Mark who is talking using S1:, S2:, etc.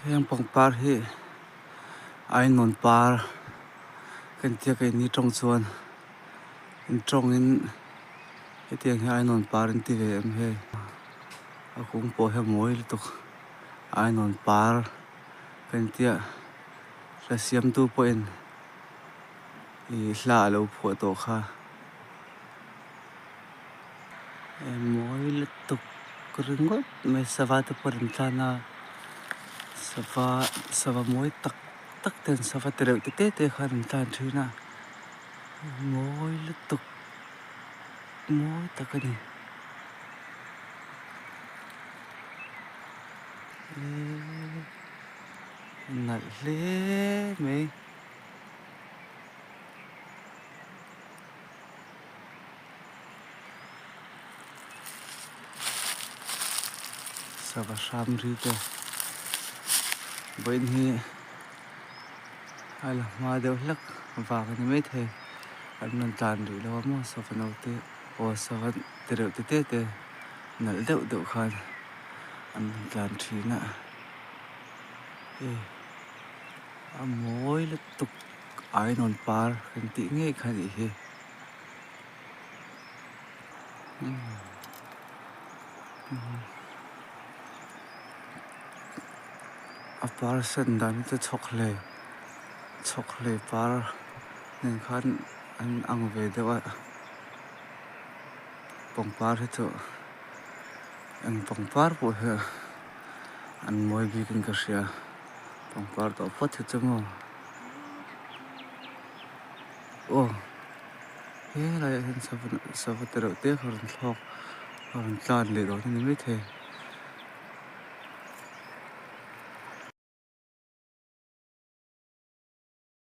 S1: Heng pangpar hi ainawn par kan tia keini tawng chuan in tawngin hetiang hi ainawn par an ti ve em hei a kung pawh hi a mawi lutuk ainawn par kan tia hla siamtu pawhin ih hla a lo phuah tawh kha. Mawi lutuk ringawt mai sava te pawh an tlan a sava sava mawi tak tak te an sava te reuh te te te khan an tlan thin a mawi lutuk mawi tak a ni eee nalh hle mai. Sava hram ri te vawiin hi a la hma deuh hlek vang a ni maithei an rawn tlan rih lo a maw sava naute aw sava te reuh te te te nalh deuh deuh khan an rawn tlan thin a hei a mawi lutuk. Ainawn par kan tih ngei kha nih hi. A par sen dan hi chu chhawk hle chhawk hle par nen khan an ang ve deuh a pangpar hi chu eng pangpar pawh hi an mawi bik in ka hria pangpar tawh phawt hi chu maw. Aw helaiah hian sava sava te reuh te kha rawn thlawk a rawn tlan leh dawn a ni maithei.